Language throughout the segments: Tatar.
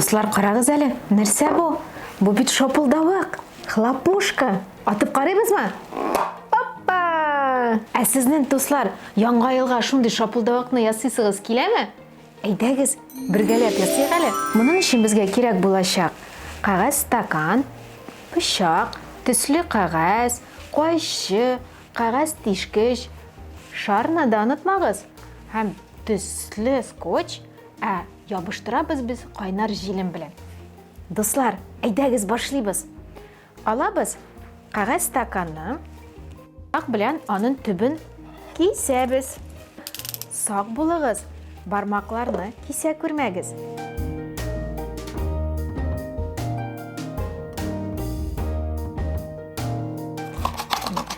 Дуслар, карагыз әле, нәрсә бу? Бу бит шапылдавык, хлопушка. Атып карыйбызмы? Опа! Ә сезнең, дуслар, яңа елга шундый шапылдавыкны ясыйсыгыз киләме? Әйдәгез, бергәләп ясыйк әле. Моның өчен безгә кирәк булачак кәгазь стакан, пычак, төсле кәгазь, кайчы, кәгазь тишкеч, шарны да онытмагыз һәм төсле скотч, ә ябыштырабыз без кайнар җилем белән. Дуслар, әйдәгез башлыйбыз. Алабыз кәгазь стаканны, ак белән анын төбен кисәбез. Сак булыгыз, бармакларны кисә күрмәгез.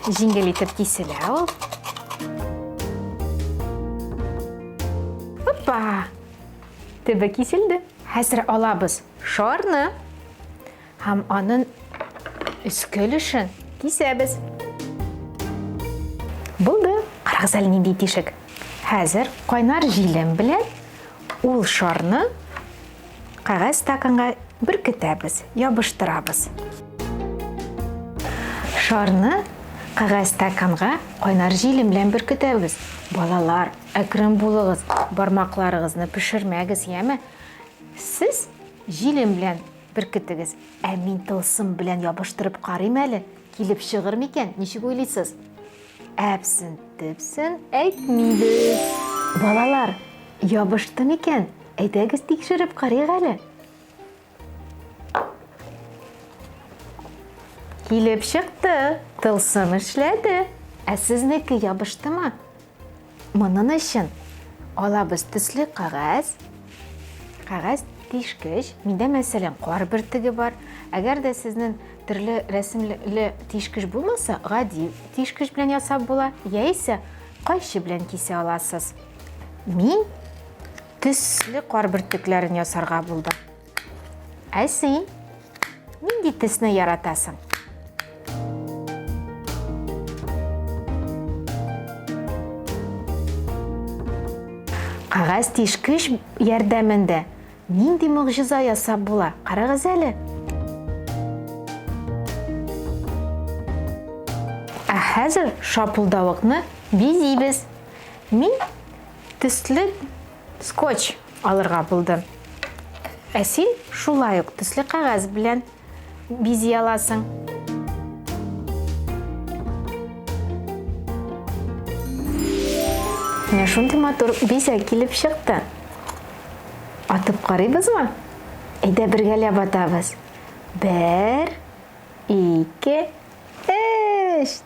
Җиңел итеп киселә ул. Опа! Төбе киселде. Хәзер алабыз шарны. Һәм анын өске өлешен кисәбез. Булды. Карагыз әле нинди тишек. Хәзер кайнар җилем белән ул шарны кәгазь стаканга беркетәбез, ябыштырабыз. Шарны кәгазь стаканга кайнар җилем белән беркетәбез. Балалар, әкрен булыгыз, бармакларыгызны пешермәгез, яме? Сез җилем белән Беркетегез. Ә мин тылсым белән ябыштырып карыйм әле, килеп чыгыр микән, ничек уйлыйсыз? Әпсен-төпсен әйтмибез. Балалар, ябышты микән? Әйдәгез тикшереп карыйк әле. Килеп чыкты, тылсым эшләде. Ә сезнеке ябыштымы? Монын өчен алабыз төсле кәгазь, кәгазь тишкеч. Миндә, мәсәлән, кар бөртеге бар. Әгәр дә сезнең төрле рәсемле тишкеч булмаса, гади тишкеч белән ясап була, яисә кайчы белән кисә аласыз. Мин төсле кар бөртекләрен ясарга булдым. Ә син нинди төсне яратасың? Кәгазь тишкеч ярдәмендә нинди могҗиза ясап була? Карагыз әле. Ә хәзер шапылдавыкны бизибез. Мин төсле скотч алырга булдым. Ә син шулай ук төсле кәгазь белән бизи аласың. Менә шундый матур бизәк килеп чыкты. Атып карыйбызмы? Әйдә бергәләп атабыз. Бер, ике, өч.